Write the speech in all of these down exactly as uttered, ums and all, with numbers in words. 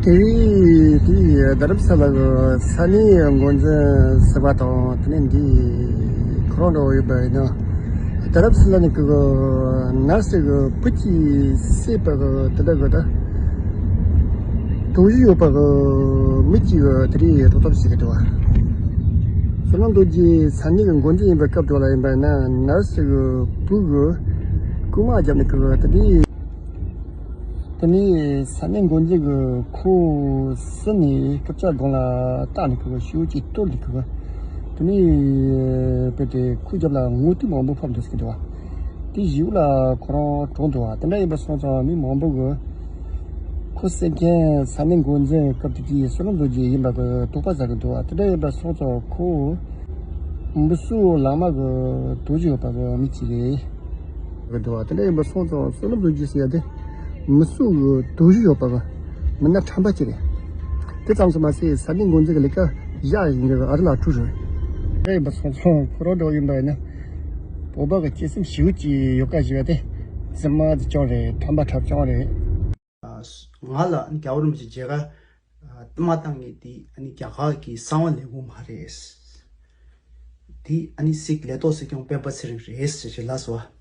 དེ་དེ་རྡ་རམ་ས་ལ་གི་ས་གནས་འགོ་འཛིན་ཟེར་བ་དང་དེ་ནས་འདི་ཁོ་རང་འདྲ་བོ་ཡོད་པ་ཡིན་ན། རྡ་རམ་ས་ལ་ནས་ཀྱི་ནར་སི་གི་བུ་གཅིག་བསད་པ་གི་དེ་འདྲ་གི་ད་དོགས་གཞི་ཡོད་པ་གི་མི་གཅིག་གི་དེ་རིང་ཐོག་ཐབས་བྱེད་ཀྱི་འདུག་བ། བསོད་ནམས་རྡོ་རྗེ་ས་གནས་ཀྱི་འགོ་འཛིན་ཡིན་པའི་སྐབས་དེ་ལ་ཡིན་པ་ཡིན་ན་ནར་སི་གི་བུ་གི་རྐུན་མ་བརྒྱབ་ནས་ཀྱི་དེ་འདྲའི། དེ་ནས་ས་གནས་འགོ་འཛིན་གྱིས་ཁོ་ཟིན་ནས་སྐུ་ཕྱྭ་སྒང་ལ་བཏགས་ནས་ཁོ་ཤིའུ་གཅིག་གཏོར་ནས་ཁོ། དེ་ནས་དཔེ་དེ་ཁོའི་རྒྱབ་ལ་ངོ་ཐུག་མང་པོ་ཕབ་འདུག་ཟེར་གྱི་འདུག་བ། དེ་བཞི་ལ་ཁོ་རང་གྲོངས་འདུག་བ། དེ་འདྲ་ཡིན་པ་སོང་ཙང་མི་མང་པོ་གིས་ཁོ་བསད་མཁན་ས་གནས་འགོ་འཛིན་སྐབས་དེ་དུས་བསོད་ནམས་རྡོ་རྗེ་ཡིན་པ་གི་དོགས་པ་ཟ་གི་འདུག་བ། དེ་འདྲ་ཡིན་པ་སོང་ཙང་ཁོ་མི་གསོད་ལག་དམར་གི་དོགས་གཞི་ཡོད་པ་གི་མི་གཅིག་རེད། གི་འདུག་བ། དེ་འདྲ་ཡིན་པ་སོང་ཙང་བསོད་ནམས་རྡོ་རྗེ་ཟེར་ཡ་དེ་མི་གསོད་གི་དོགས་གཞི་ཡོད་པ་གི་མི་སྣ་ཁྲམ་པ་ཅིག་རེད། དེ་ཙམ་དུ་མ་ཟད་ས་གནས་འགོ་འཛིན་གི་ལས་ཀ་བཞག་ཡིན་གི་ཨ་རི་ལ་ཁྲུ་རེད། དེ་འདྲ་ཡིན་པ་སོང་ཙང་ཁོ་རང་འདྲ་ཡིན་པ་ཡིན་ན་བོད་པ་གི་སྐྱེ་སེམས་ཞེ་པོ་ཅིག་ཡོད་ཀ་ཞེས་པ་དེ་རྫུན་མ་རྫུན་རྐྱང་རེད། ཁྲམ་པ་ཁྲབ་རྐྱང་རེད། ང་ལ་རྒྱལ་བ་རིན་པོ་ཆེ་མཇལ་ཁ་བཏང་མ་བཏང་ངེས་དེ་རྒྱ་གར་གྱི་གསང་བ་ལས་ཁུངས་མ་རེད། འདི་ཨ་ནི་སྲིད་ལས་ཐོག་སྲིད་སྐྱོང་སྤེན་པ་ཚེ་རིང་རེད་ཟེར་ཞིག་ལབ་སོང་བ།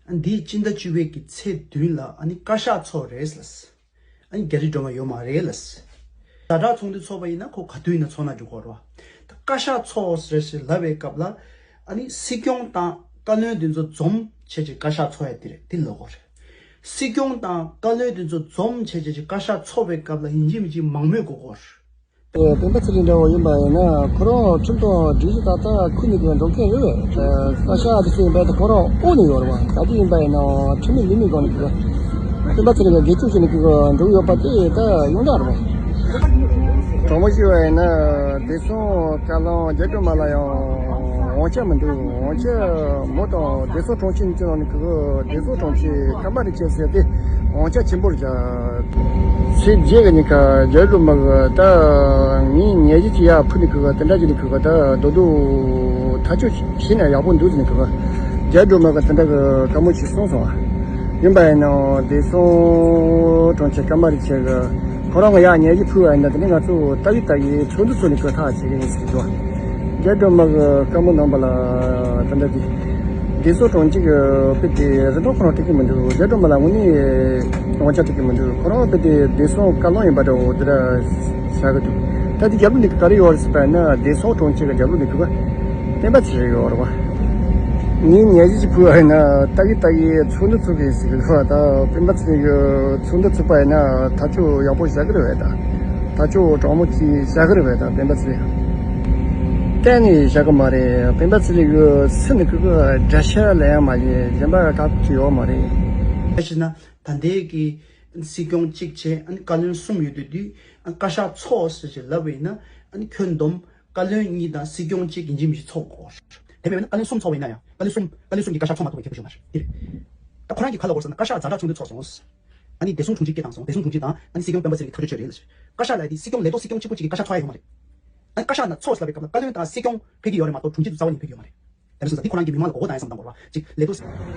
ཨ་འདིའི་སྤྱི་ཟླ་བཅུ་པའི་གི་ཚེས་བདུན་ལ་ཨ་ནི་བཀའ་ཤག་ཚོགས་རེད་ལ། ཨ་ནི་རྒྱ་རི་སྒྲོལ་མ་ཡོད་མ་རེད་ལ། ཛ་དྲག་ཚོགས་འདུ་ཚོགས་པ་ཡིན་ན་ཁོ་ག་དུས་ཡིན་ན་ཚོགས་ན་འགྲིག་གི་རེད་བ། ད་བཀའ་ཤག་ཚོགས་རེད་ཟེར་ལབ་པའི་སྐབས་ལ་ཨ་ནི་སྲིད་སྐྱོང་དང་བཀའ་བློན་དེ་ཚོ་འཛོམས་བྱས་ཀྱི་བཀའ་ཤག་ཚོགས་ཡ་དེ་རེད། དེ་ལོ་གོ་རེད། སྲིད་སྐྱོང་དང་བཀའ་བློན་དེ་ཚོ་འཛོམས་བྱས་ཀྱི་བཀའ་ཤག་ཚོགས་པའི་སྐབས་ལ་ཡིན་གཅིག་མིན་གཅིག་མང་མོས་དགོས་གོ་རེད། སྤེན་པ་ཚེ་རིང་འདྲ་བོ་ཡིན་པ་ཡིན་ན་ཁོ་རང་ཁྲིམས་དང་སྒྲིག་གཞི་ཏག་ཏག་ཁུར་ནས་ཀྱི་འགྲོ་མཁན་རེད་བས། བཀའ་ཤག་དེ་ཚོ་ཡིན་པ་དེ་ཁོ་རང་དབུ་ནས་ཡོད་རེད་བ། ག་དུས་ཡིན་པ་ཡིན་ན་ཁྲིམས་མེད་ལུགས་མེད་སྒང་ནས་ཀྱི་སྤེན་པ་ཚེ་རིང་གི་སྒེར་གཅོད་བྱས་ནས་ཀྱི་འགྲོ་གི་ཡོད་པ་དེ་ད་ཡོངས་གྲགས་རེད་བ། དྲང་མོ་ཞུས་པ་ཡིན་ན་བདེ་སྲུང་བཀའ་བློན་རྒྱ་སྒྲོལ་མ་ལ་ཡང་དབང་ཆ་མི་འདུག། དབང་ཆ་མོ་དང་བདེ་སྲུང་དྲུང་ཆེ་ནས་ཀྱི་ནང་ནས་ཀྱི་བདེ་སྲུང་དྲུང་ཆེ་ཀརྨ་རིན་ཆེན་ཟེར་དེ་དབང་ཆ་ཆེན་པོ་རེད་བཞག། ཚེས་བརྒྱད་ཀྱི་ཉིན་ཁ་རྒྱ་རི་སྒྲོལ་མ་གི་ད་ངའི་ཉལ་གཞི་ཅིག་ཡར་ཕུལ་ནས་ཁུར་གི་དེ་འདྲ་ཅིག་ནས་ཁུར་གི་ད་རྡོག་རྡོག་ཐག་གཅོད་བྱས་ན་ཡག་པོ་འདུག་ཟེར་ནས་ཁུར་གི་རྒྱ་རི་སྒྲོལ་མ་གི་དེ་འདྲ་གི་བཀའ་མོལ་ཅིག་གསུངས་སོང་བ། ཡིན་པ་ཡིན་ནའང་བདེ་སྲུང་དྲུང་ཆེ་ཀརྨ་རིན་ཆེན་གི་ཁོ་རང་གི་ཡར་ཉལ་གཞི་ཕུལ་བ་ཡིན་ན་དེ་ནས་ང་ཚོ་ལྟ་གི་ལྟ་གི་ཚོགས་འདུ་ཚོགས་ནས་ཁུར་ཐག་བཅད་གི་ཡིན་ཟེར་གི་འདུག་བ། རྒྱ་རི་སྒྲོལ་མ་གི་བཀའ་མོལ་གནང་བ་ལ་དེ་འདྲ་དེ། བདེ་སྲུང་དྲུང་ཆེ་གི་དཔེ་དེ་རིན་ཐང་ཁོ་རང་སྤྲད་ཀྱི་མི་འདུག། རྒྱ་རི་སྒྲོལ་མ་ལ་དངོས་གནས་དབང་ཆ་སྤྲད་ཀྱི་མི་འདུག། ཁོ་རང་དཔེ་དེ་བདེ་སྲུང་བཀའ་བློན་ཡིན་པ་འདྲ་བོ་དེ་འདྲ་བྱ་གི་འདུག། ད་དེ་རྒྱབ་ལོགས་ནས་ག་རེ་ཡོད་རེད་ཟེར་བ་ཡིན་ན་བདེ་སྲུང་དྲུང་ཆེ་གི་རྒྱབ་ལོགས་ནས་ཁུར་གི་སྤེན་པ་ཚེ་རིང་ཡོད་རེད་བ། ངས་ཉལ་གཞི་ཅིག་ཕུལ་བ་ཡིན་ན་ལྟ་གི་ལྟ་གི་ཚོགས་འདུ་ཚོགས་གི་ཟེར་གི་འདུག་བ། ད་སྤེན་པ་ཚེ་རིང་གི་ཚོགས་འདུ་ཚོགས་པ་ཡིན་ན་ཐག་གཅོད་ཡག་པོ་བྱ་གི་རེད་བས། ད་ཐག་གཅོད་དྲང་མོ་ཅིག་བྱ་གི་རེད་བས། ད་སྤེན་པ་ཚེ་རིང་གཏན་ནས་བཞག་གི་མ་རེད། སྤེན་པ་ཚེ་རིང་གི་སུ་ནི་ཁུར་གི་དགྲ་ཤ་ལེན་ཡ་མ་ཡིན་གཞན་པ་ག་ཅི་ཡོད་མ་རེད། བྱས་ན་ད་ལྟའི་གི་སྲིད་སྐྱོང་གཅིག་བྱས་ཨ་ནི་བཀའ་བློན་གསུམ་ཡོད་དུས་དུས་ཨ་བཀའ་ཤག་ཚོགས་ཟེར་ཞིག་ལབ་པ་ཡིན་ན་ཨ་ནི་ཁྱོན་བསྡོམས་བཀའ་བློན་གཉིས་དང་སྲིད་སྐྱོང་གཅིག་ཡིན་གཅིག་མིན་གཅིག་ཚོགས་དགོས། དེ་མེད་ན་བཀའ་བློན་གསུམ་ཚོགས་པ་ཡིན་ན་ཡང་བཀའ་བློན་གསུམ་བཀའ་བློན་གསུམ་གྱིས་བཀའ་ཤག་ཚོགས་མ་ཐུབ་པའི་ཁྱད་པར་ཞིག་མ་རེད། དེ་རེད། ད་ཁོ་རང་གིས་ག་ལབ་དགོས་ཟེར་ན་བཀའ་ཤག་ཛ་དྲག་ཚོགས་འདུ་ཚོགས་སོང་། ཨ་ནི་བདེ་སྲུང་དྲུང་ཆེ་སྐད་བཏང་སོང་། བདེ་སྲུང་དྲུང་ཆེ་དང་ཨ་ནི་སྲིད་སྐྱོང་སྤེན་པ་ཚེ་རིང་གིས་ཐག་གཅོད་བྱས་རེད་ལ། བཀའ་ཤག་ལ་དེ་སྲིད་སྐྱོང་ལས་ཐོག་སྲིད་སྐྱོང་གཅིག་པུ་གཅིག་གིས་བཀའ་ཤག་ཚོགས་ཡ་ཡོད་མ་རེད། ཨ་ནི་བཀའ་ཤག་ནང་ཚོགས་ཟེར་ལབ་པའི་སྐབས་ལ་བཀའ་བློན་དང་སྲིད་སྐྱོང་ཕ་གི་ཡོད་རེད་མ་གཏོགས་དྲུང་ཆེ་དེ་རྩ་བ་ནས་ཕ་གི་ཡོད་མ་རེད། དེ་མིན་སོང་ཙང་འདི་ཁོ་རང་གི་མི་མང་ལ་གོ་བ་བཏང་ཡ་བསམ་བཏང་དགོས་རེད་བ། གཅིག་ལས་ཐོག་སྲིད།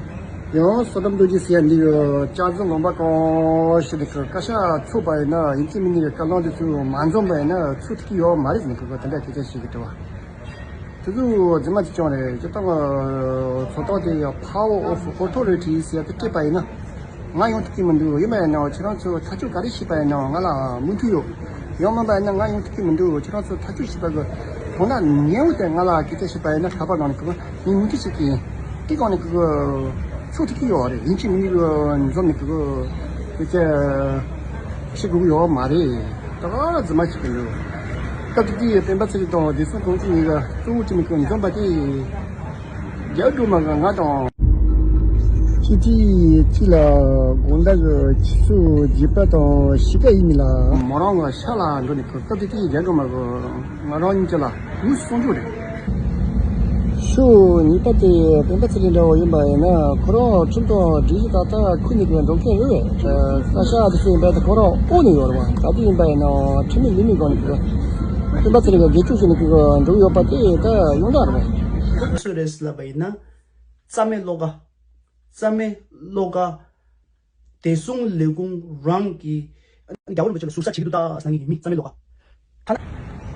ཡང་བསོད་ནམས་རྡོ་རྗེ་ཟེར་ཡ་འདི་གི་སྐྱག་རྫུན་ལུང་པ་གང་ཞིག་ནས་བཀའ་ཤག་ཚོགས་པ་ཡིན་ན་ཡིན་གཅིག་མིན་གཅིག་བཀའ་བློན་དེ་ཚོས་མ་འཛོམས་པ་ཡིན་ན་ཚོགས་ཐུབ་ཀྱི་ཡོད་མ་རེད་ཟེར་ནས་ཁོ་གིས་དེ་འདྲ་སྐད་ཆ་བཤད་ཀྱི་འདུག་བ། དེ་ཚོ་རྫུན་མ་ཅིག་ཀྱང་རེད། སྤྱིར་བཏང་གི་ཚོགས་ཐོག་དེ་power of authority ཟེར་ཡ་དེ་སྤྲད་པ་ཡིན་ན། ང་ཡོང་ཐུབ་ཀྱི་མི་འདུག། ཡིན་པ་ཡིན་ནའང་ཁྱེད་རང་ཚོས་ཐག་གཅོད་ག་རེ་བྱས་པ་ཡིན་ནའང་ང་ལ་མོས་མཐུན་ཡོད། ཡང་མིན་པ་ཡིན་ན་ང་ཡོང་ཐུབ་ཀྱི་མི་འདུག། ཁྱེད་རང་ཚོས་ཐག་གཅོད་བྱས་པ་གི་དོན་དག་ཉེ་བོ་དེ་ང་ལ་སྐད་ཆ་བཤད་པ་ཡིན་ན་ག་པར་སྒང་ནས་གི་ངས་མོས་མཐུན་བྱེད་ཀྱི་ཡིན། དེ་སྒང་ནས་གི་ཚོགས་ཐུབ་ཀྱི་ཡོད་རེད། ཡིན་གཅིག་མིན་གཅིག་འཛོམས་ནས་གི་སྐད་ཆ་བཤད་དགོས་ཀྱི་ཡོད་མ་རེད། ད་ག་རྫུན་མ་བཤད་ཀྱི་འདུག། སྐབས་དེ་དུས་སྤེན་པ་ཚེ་རིང་དང་བདེ་སྲུང་དྲུང་ཆེ་གཉིས་ཀ་གཙོ་བོ་བྱས་ནས་གི་འཛོམས་པ་དེ། རྒྱ་སྒྲོལ་མ་གིས་ང་དང་། སྤྱི་ཚེས་གཅིག་ལ་དགོང་དག་གི་ཆུ་ཚོད་བརྒྱད་པ་དང་ཕྱེད་ཀ་ཡིན་ལ། མོ་རང་གི་ཤག་ལ་འགྲོ་ནས་ཁོ་སྐབས་དེ་དུས་རྒྱ་སྒྲོལ་མ་གིས་ང་རང་གཉིས་ཀྱི་ལ་དངོས་སུ་གསུང་ཆོས་རེད། ཤོག་གཉིས་པ་དེ་སྤེན་པ་ཚེ་རིང་འདྲ་བོ་ཡིན་པ་ཡིན་ན་ཁོ་རང་ཁྲིམས་དང་སྒྲིག་གཞི་ཏག་ཏག་ཁུར་ནས་ཀྱི་འགྲོ་མཁན་རེད་བས། བཀའ་ཤག་དེ་ཚོ་ཡིན་པ་དེ་ཁོ་རང་དབུ་ནས་ཡོད་རེད་བ། ག་དུས་ཡིན་པ་ཡིན་ནའང་ཁྲིམས་མེད་ལུགས་མེད་སྒང་ནས་ཀྱི་སྤེན་པ་ཚེ་རིང་གིས་སྒེར་གཅོད་བྱས་ནས་ཀྱི་འགྲོ་གི་ཡོད་པ་དེ་ད་ཡོངས་གྲགས་རེད་བ། སུ་རེད་ལབ་པ་ཡིན་ན། རྩ་མེད་བློ་དགའ། རྩ་མེད་བློ་དགའ། བདེ་སྲུང་ལས་ཁུངས་རང་གི་ རྒྱལ་བ་རིན་པོ་ཆེ་ལ་ཟུར་ཟ་བྱེད་ཀྱི་འདུག་ད་ཟེར་ནས་ཡིན་མི་བསམ་མེད་ལོག་ག་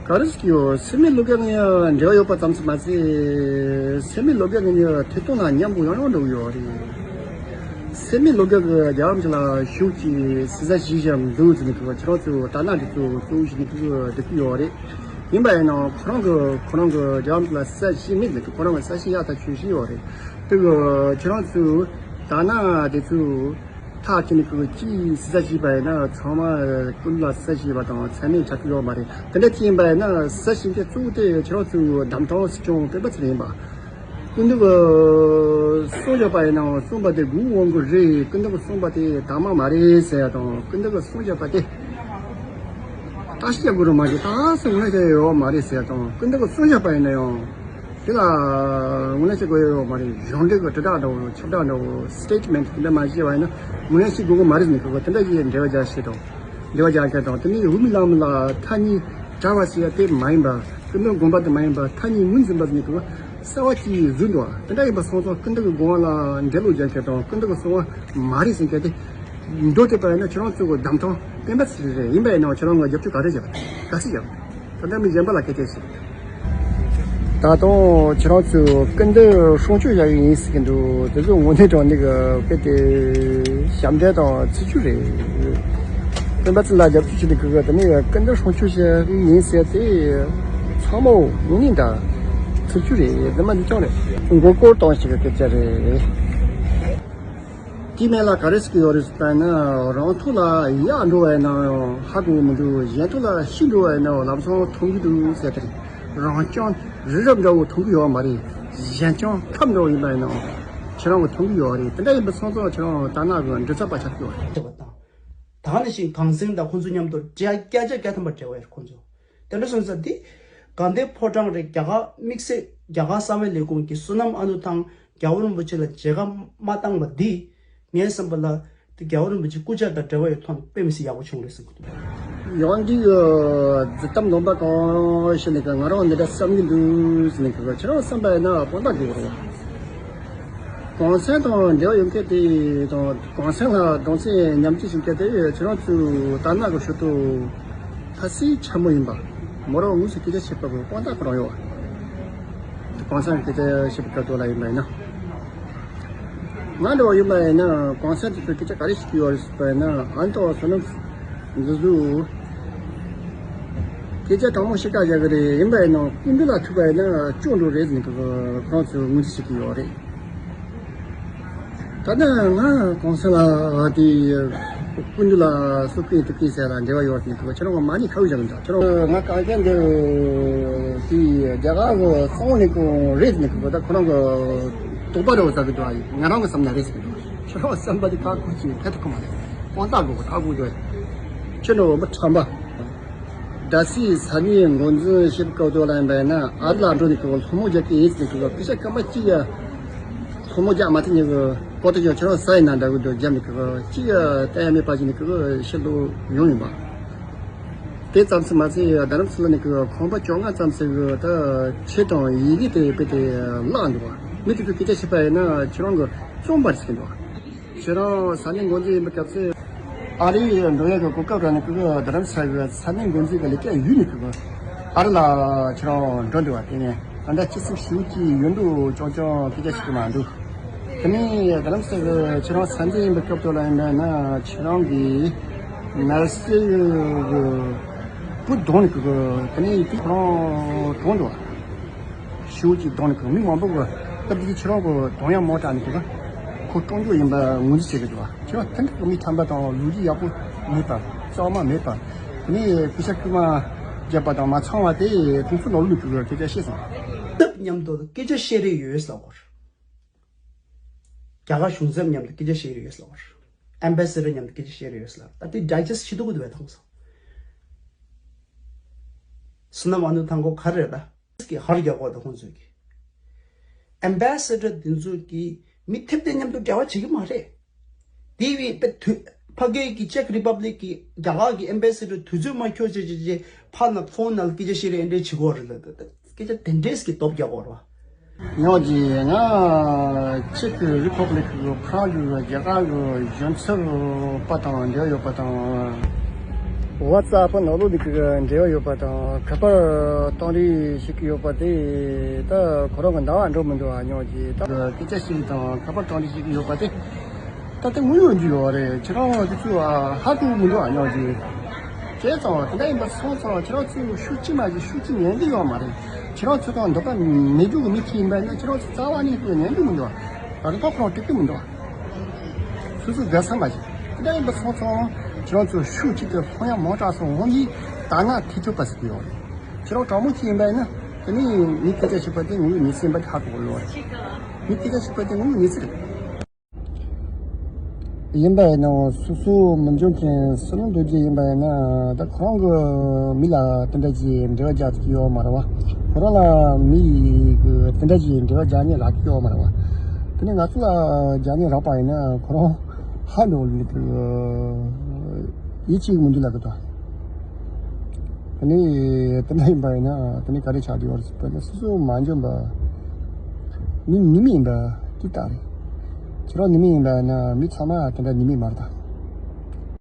ག་རེ་ཟེར་གྱི་ཡོད། སེམས་མེད་ལོག་ག་ངས་འབྲེལ་བ་ཡོད་པ་ཙམ་ཞིག་མ་ཟད། སེམས་མེད་ལོག་ག་ངས་ཐད་གཏོང་ལ་མཉམ་པོ་ཡང་ཡང་འགྲོ་གི་ཡོད་རེད། སེམས་མེད་ལོག་ག་གི་རྒྱལ་བ་རིན་པོ་ཆེ་ལ་ཤུགས་ཀྱིས་ཟུར་ཟ་བྱེད་བཞིན་འདུག་ཟེར་ནས་གི་ཁྱེད་རང་ཚོས་ད་ན་འདི་ཚོ་གཙོ་བོ་བྱས་ནས་གི་འགྲིག་གི་ཡོད་རེད། ཡིན་པ་ཡིན་ནའང་ཁོ་རང་གི་ཁོ་རང་གི་རྒྱལ་བ་རིན་པོ་ཆེ་ལ་ཟུར་ཟ་བྱེད་མེད་ཟེར་གི་ཁོ་རང་གི་ཟུར་ཟ་བྱེད་ཡག་ཐག་ཆོད་བཞིན་ཡོད་རེད། དེ་གི་ཁྱེད་རང་ཚོས་ད་ན་འདི་ཚོ། ཐག་བཅད་ནས་ཁོ་གཅིག་ཟུར་ཟ་བྱས་པ་ཡིན་ན་ཚང་མ་སྐུ་མདུན་ལ་ཟུར་ཟ་བྱས་པ་དང་ཚད་མེད་ཆགས་ཀྱི་ཡོད་མ་རེད། དེ་འདྲ་ཅིག་ཡིན་པ་ཡིན་ན་ཟུར་ཟ་བྱེད་མཁན་གཙོ་བོ་དེ་ཁྱེད་རང་ཚོའི་གདམ་ཐང་སྲིད་སྐྱོང་སྤེན་པ་ཚེ་རིང་ཡིན་པ། སྐུ་མདུན་གྱིས་གསུངས་བཞག་པ་ཡིན་ནའང་གསུངས་པ་དེ་དགུ་འོང་གི་རེད། སྐུ་མདུན་གྱིས་གསུངས་པ་དེ་དག་མ་མ་རེད་ཟེར་ཡ་དང་སྐུ་མདུན་གྱིས་གསུངས་བཞག་པ་དེ་བརྟག་ཞིབ་རྒྱག་དགོས་རེད་མ་གཏོགས་ད་གཟོད་ངོས་ལེན་བྱེད་ཡ་ཡོད་མ་རེད་ཟེར་ཡ་དང་སྐུ་མདུན་གྱིས་གསུངས་བཞག་པ་ཡིན་ན་ཡང་། དེ་ལ་ངོས་ལེན་བྱེད་དགོས་ཡོད་མ་རེད། གཞུང་འབྲེལ་གྱི་དྲིལ་བསྒྲགས་འདྲ་བོ་ཁྱབ་བསྒྲགས་འདྲ་བོ་སི་ཊེ་ཊི་མེན་ཊི་དེ་འདྲ་མ་བྱས་པ་ཡིན་ན་ངོས་ལེན་བྱེད་དགོས་ཀྱི་མ་རེད་ཟེར་ནས་ཁོ་དེ་འདྲ་ཞིག་འབྲེལ་བ་རྒྱག་ཤེས་དང་འབྲེལ་བ་རྒྱག་མཁན་དང་དེ་ནས་དབུ་མའི་ལམ་ལ་མཐའ་གཉིས་བྲལ་བ་ཟེར་ཡ་དེ་མ་ཡིན་པ། སྐུ་མདུན་དགོངས་པ་དེ་མ་ཡིན་པ་མཐའ་གཉིས་ངོས་འཛིན་པ་ཟེར་ནས་ཁོ་གསལ་བ་གཅིག་བཟོས་འདུག་དེ་འདྲ་ཡིན་པ་སོང་ཙང་སྐུ་མདུན་གྱི་དགོངས་པ་ལ་འགྲེལ་བཤད་རྒྱག་མཁན་དང་སྐུ་མདུན་གྱི་གསུང་བ་མ་རེད་ཟེར་མཁན་དེ། མདོར་བསྡུས་པ་ཡིན་ན་ཁྱེད་རང་ཚོ་གི་གདམ་ཐང་སྤེན་པ་ཚེ་རིང་རེད། ཡིན་པ་ཡིན་ནའང་ཁྱེད་རང་གི་རྒྱབ་སྐྱོར་ག་རེ་བྱེད་པ་ག་ཚོད་བྱེད་པ་དེ་འདྲ་མི་གཞན་པ་ལ་སྐད་ཆ་བཤད། ད་དུང་ཁྱེད་རང་ཚོས་སྐུ་མདུན་སྲུང་སྐྱོབ་བྱ་ཡི་ཡིན་ཟེར་གྱི་འདུག་དེ་ཚོ་དངོས་གནས་དྲང་གནས་ཀྱི་དཔེ་དེ་ཞབས་འདྲེན་དང་ཚིག་སྦྱོར་རེད། སྤེན་པ་ཚེ་ལ་རྒྱབ་སྐྱོར་བྱེད་དུས་ཀྱི་དེ་ནས་སྐུ་མདུན་སྲུང་སྐྱོབ་བྱ་ཡི་ཡིན་ཟེར་དེ་ཚང་མ་དངོས་གནས་འདྲ་ཚིག་སྦྱོར་རེད། དེ་མ་འདི་ཅང་རེད། མགོ་སྐོར་གཏོང་ཞིག་གི་སྐད་ཆ་རེད། དེའི་མིང་ལ་ག་རེ་ཟེར་གྱི་ཡོད་རེད་ཟེར་ན། རང་ཐོག་ལ་ཡག་འགྲོ་བ་ཡིན་ན་ཡང་ཧ་གོ་གི་མི་འདུག་གཞན་ཐོག་ལ་ཤི་འགྲོ་བ་ཡིན་ན་ཡང་ལམ་སང་མཐོང་གི་འདུག་ཟེར་དེ་རེད། རང་རྐྱང་རི་རབ་འདྲ་བོ་མཐོང་གི་ཡོད་མ་རེད། གཞན་རྐྱང་ཐབ་འདྲ་བོ་ཡིན་པ་ཡིན་ན་ཡང་ཁྱེད་རང་གི་མཐོང་གི་ཡོད་རེད། དེ་འདྲ་ཡིན་པ་སོང་ཙང་ཁྱེད་རང་ད་ནག་གི་འབྲུ་ཚ་པ་ཆགས་ཀྱི་ཡོད་རེད། ད་ནི་ཞིག་གངས་སེང་དང་ཁོང་ཚོ་མཉམ་དུ་བརྒྱ་ཆ་བརྒྱ་ཐམ་པ་འབྲེལ་བ་ཡོད་རེད་ཁོང་ཚོ། དེ་འདྲ་སོང་ཙང་འདི་དགའ་ལྡན་ཕོ་བྲང་རེད། རྒྱ་གར་དམིགས་བསལ་རྒྱ་གར་གསང་བའི་ལས་ཁུངས་ཀྱི་བསོད་ནམས་ཨ་ནུ་ཐང་རྒྱལ་བ་རིན་པོ་ཆེ་ལ་མཇལ་ཁ་མ་བཏང་བ་འདི་ངའི་བསམ་པ་ལ་འདི་རྒྱལ་བ་རིན་པོ་ཆེ་སྐུ་ཕྱྭ་དང་འབྲེལ་བ་ཡོད་ཐོག་ནས་དཔེ་མི་སྲིད་ཡག་པོ་བྱུང་རེད་བསམ་གྱི་འདུག་ཡང་འདི་ཡི་རྫུན་གཏམ་ནོར་བ་གང་བཤད་ནས་ཀྱང་ང་རང་འདི་འདྲ་བསམ་གྱི་འདུག་ཟེར་ནས་ཀྱང་ཁྱེད་རང་བསམ་པ་ཡིན་ན་དཔང་རྟགས་དགོས་རེད། གངས་སེང་དང་འབྲེལ་བ་ཡོད་མཁན་དེ་དང་གངས་སེང་ལ་གདུང་སེམས་མཉམ་སྐྱེད་བྱེད་མཁན་དེ་ཁྱེད་རང་ཚོའི་དར་ནག་གི་ཞུ་གཏུག་ཕ་སི་ཆེན་མོ་ཡིན་པ། མོ་རང་དངོས་སུ་སྐད་ཆ་བཤད་པ་གི་དཔང་རྟགས་ཁོ་རང་ཡོད་པ། གངས་སེང་སྐད་ཆ་བཤད་པའི་སྐབས་དུ་ལ་ཡིན་པ་ཡིན་ན། ང་འདྲ་བ་ཡིན་པ་ཡིན་ན་གངས་སེང་དེ་ཚོས་སྐད་ཆ་ག་རེ་བཤད་ཀྱི་ཡོད་རེད་ཟེར་བ་ཡིན་ན་ཨ་ནི་ཏོ་བསོད་ནམས་འདི་ཚོས་སྐད་ཆ་དྲང་མོ་བཤད་ཀ་བཞག་གི་རེད། ཡིན་པ་ཡིན་ན་སྐུ་མདུན་ལ་ཐུག་པ་ཡིན་ན་སྐྱོན་འགྲོ་རེད་ཟེར་ནས་ཁོ་རང་ཚོས་ངོས་འཛིན་བྱེད་ཀྱི་ཡོད་རེད། ད་ནི་ང་གོང་ས་ལ་དེ་སྐུ་མདུན་ལ་སུ་སྐུ་ཡིན་དུ་སྐུ་ཡིན་ཟེར་ལ་འབྲེལ་བ་ཡོད་ནི་ཁོ་ཁྱེད་རང་གི་མ་ཎི་ཁ་བའི་བཞག་འདུག་ཁྱེད་རང་ང་གང་ག་འདི་དེ་རྒྱ་གར་གི་སོང་ནི་ཁོ་རེད་ནི་ཁོ་ད་ཁོ་རང་གི་དོགས་པ་རེ་བ་ཟ་གི་འདུག་ང་རང་གི་བསམ་ན་རེད་ཟེར་གི་འདུག་ཁྱེད་རང་བསམ་པ་དེ་ཁག་ཁུར་གྱིས་ཕེབས་ཐུབ་ཀྱི་མ་རེད། དཔང་རྟགས་དགོས་ཁག་ཁུར་འདུག་ཁྱེད་རང་མི་ཁྲམ་པ། རྒྱལ་སྲས་ས་གནས་འགོ་འཛིན་ཞིག་སྐབས་དུ་ལ་ཡིན་པ་ཡིན་ན་ཨ་རི་ལ་འགྲོ་ནས་ཁོ་སློང་མོ་རྒྱག་གི་ཡིན་ཟེར་ནས་ཁོ་སྐུ་ཞབས་སྐར་མ་གཅིག་ཡ་སློང་མོ་རྒྱག་མ་ཐུབ་ནས་ཁོ་ཀོ་ཏི་ཡོ་ཁྱེད་རང་ས་ཡིན་ན་འདྲ་གི་འདུག་རྒྱབ་ནས་ཁོ་གཅིག་ཡ་བསྟན་ཡ་མེད་པ་ཞིག་ནས་ཁོ་ཤི་ལོ་ཡོང་ཡིན་པ། དེ་ཙམ་ཟིག་མ་ཟད་རྡ་རམ་ས་ལ་ནས་ཁོ་ཁང་པ་བཅོ་ལྔ་ཙམ་ཟིག་གི་ད་ཆེ་དང་ཡི་གེ་དེ་དཔེ་དེ་བརླག་འདུག་བ། མི་དེ་ཚོ་སྐད་ཆ་བཤད་པ་ཡིན་ན་ཁྱེད་རང་གི་རྩོམ་པ་ཟིག་འདུག་བ། ཁྱེད་རང་ས་གནས་འགོ་འཛིན་ཡིན་པའི་སྐབས་སུ་ཨ་རི་འགྲོ་ཡག་གི་གོ་སྐབས་རག་ནས་ཁོ་གི་རྡ་རམ་ས་གི་ས་གནས་འགོ་འཛིན་གི་ལས་ཀ་ཡུལ་ནས་ཁོ་གི་ཨ་རི་ལ་ཁྱེད་རང་འགྲོ་འདུག་བ། དེ་ནས་ད་ལྟ་ཁྱེད་ཚོ་ཞུ་གི་ཡོད་འདུག་ཅོང་ཅོང་སྐད་ཆ་ཞིག་མ་འདུག་དེ་ནས་རྡ་རམ་ས་གི་ཁྱེད་རང་ས་འཛིན་ཡིན་པའི་སྐབས་དུ་ལ་ཡིན་པ་ན་ཁྱེད་རང་གི་ནར་སི་གི་བུ་གདོང་ནས་ཁོ་གི་དེ་ནས་དེ་ཁོ་རང་གྲོངས་འདུག་བ། ཤིའུ་ཅིག་གདོང་ནས་ཁོ་མི་མང་པོ་གི་སྟབས་བདེ་ཁྱེད་རང་གི་གདོང་ཡང་མོ་དྲག་ནས་ཁོ་ཁོ་སྤྲང་རྒྱུ་ཡིན་པ་ངོས་འཛིན་བྱེད་ཀྱི་འདུག་བ། ཁྱེད་རང་དེ་འདྲ་གི་མི་ཐམས་པ་དང་ལོ་རྒྱུས་ཡག་པོ་མེད་པ་གཙང་མ་མེད་པ་མི་སྐུ་ཞབས་སྐུ་མ་བརྒྱབ་པ་དང་མ་ཚང་བ་དེ་དུས་ཚོད་ནང་ལོགས་ནས་ཁོ་གི་སྐད་ཆ་བཤད་སོང་། སྟབས་མཉམ་དུ་སྐད་ཆ་བཤད་རེས་ཡོད་ཟེར་བ། རྒྱ་གར་གཞུང་ཚབ་མཉམ་དུ་སྐད་ཆ་བཤད་རེས་ཡོད་ཟེར་བ། ཨེམ་བྷེ་སེ་ཌར་མཉམ་དུ་སྐད་ཆ་བཤད་རེས་ཡོད་ཟེར་བ། ད་དེ་ཌའི་ཇེ་སི་ཊི་བྱེད་ཐུབ་ཀྱི་འདུག་བས་མཐོང་སོང་། བསོད་ནམས་ཨ་ནུ་ཐང་གོ་ག་རེ་རེད་ད། གི་ཧར་རྒྱག་གོ་ད་ཁོང་ཚོས་ཀྱི། ཨེམ་བྷེ་སེ་ཌར་དེ་ཚོས་ཀྱི་མི་ཐེབས་དེ་མཉམ་དུ་འབྲེལ་བ་བྱེད་ཀྱི་མ་རེད། དེ་བས་པའི་དུས་ཕ་གིའི་གི་ཅེཀ་རི་པབ་ལིག་གི་རྒྱ་གར་གི་ཨེམ་བྷེ་སེ་ཌར་དུས་ཚོད་མ་འཁྱོལ་བྱས་བྱས་བྱས་ཕ་ན་ཕོན་ནང་སྐད་ཆ་བཤད་རེས་ཨེ་འདྲས་བྱེད་གོ་རེད་ལ་ད་སྐད་ཆ་དེ་འདྲས་ཀྱི་སྟོབས་རྒྱག་གོ་རེད་བ། ཉོ་རྗེས་ང་ཅེཀ་རི་པབ་ལིག་གི་ཕ་རན་གྱི་རྒྱ་གར་གྱི་གཞོན་ཚབ་པ་དང་འབྲེལ་ཡོད་པ་དང་ ཝ་ཙ་པ་ནང་ལོགས་འདི་གི་འབྲེལ་བ་ཡོད་པ་དང་ཁ་པར་གཏོང་རེས་བྱེད་ཀྱི་ཡོད་པ་དེ་ད་ཁོ་རང་གི་འདང་བ་འགྲོ་མི་འདུག་ཨ་ཉོག་གི་ད་སྐད་ཆ་བཤད་དང་ཁ་པར་གཏོང་རེས་བྱེད་ཀྱི་ཡོད་པ་དེ་ད་དེ་དངོས་ཡོད་རྒྱུ་ཡོད་རེད། ཁྱེད་རང་དེ་ཚོ་ཧ་གོ་མི་འདུག་ཨ་ཉོག་གི་བྱས་ཙང་དེ་འདྲ་ཡིན་པ་སོང་ཙང་ཁྱེད་རང་ཚོས་ཤུགས་ཅི་མ་བྱེད་ཤུགས་ཅི་ཉན་གི་ཡོད་མ་རེད། ཁྱེད་རང་ཚོ་དང་འདོད་པ་མེད་རྒྱུ་གི་མི་ཁྱེད་ཡིན་པ་ཡིན་ན་ཁྱེད་རང་ཚོ་རྩ་བ་ནས་ཉན་གི་མི་འདུག་རི་ཐོག་ཁོ་རང་འགྲིག་གི་མི་འདུག་སོ་སོ་དགའ་ས་མ་ཞིག་དེ་འདྲ་ཡིན་པ་སོང་ཙང་ཁྱེད་རང་ཚོ་ཤུགས་གཅིག་ཏུ་ལྷོང་ཡ་མང་དྲགས་སོང་འོང་གིས་ད་ང་ཐེ་ཆོད་པ་ཟེར་གི་ཡོད་རེད། ཁྱེད་རང་དྲང་མོ་ཅིག་ཡིན་པ་ཡིན་ན་དེ་ནི་མི་སྐད་ཆ་བཤད་པ་དེ་ངོ་ཡོད་གནས་ཚུལ་ཡིན་པ་དེ་ཧ་གོ་གི་ཡོད་རེད། མི་སྐད་ཆ་བཤད་པ་དེ་ངོ་ཡོད་གནས་ཚུལ་རེད། ཡིན་པ་ཡིན་ན་སོ་སོ་མི་འཇོན་མཁན་སུ་ལ་འདོད་རྒྱུ་ཡིན་པ་ཡིན་ན་ད་ཁོ་རང་གི་མི་ལ་དེ་འདྲ་ཅིག་འབྲེལ་བ་རྒྱག་ཐུབ་ཀྱི་ཡོད་མ་རེད་བ། ཁོ་རང་ལ་མི་གི་དེ་འདྲ་ཅིག་འབྲེལ་བ་རྒྱག་མཁན་རག་གི་ཡོད་མ་རེད་བ། དེ་ནས་ང་ཚོ་ལ་རྒྱག་མཁན་རག་པ་ཡིན་ན་ཁོ་རང་ཧ་འགྲོ་ལི་གི་ཡིད་ཆེས་མི་འདུག་ལབ་གི་འདུག་དེ་ནས་དེ་འདྲ་ཡིན་པ་ཡིན་ན་དེ་ནས་ག་རེ་ཆགས་བསྡད་ཡོད་རེད་ཟེར་བ་ཡིན་ན་སོ་སོ་མ་འཇོན་པ་མི་ནུས་མེད་ཡིན་པ་དེ་ལྟ་རེད། ཁྱེད་རང་ནུས་མེད་ཡིན་པ་ཡིན་ན་མི་ཚང་མ་དེ་འདྲ་ནུས་མེད་མ་རེད་ད།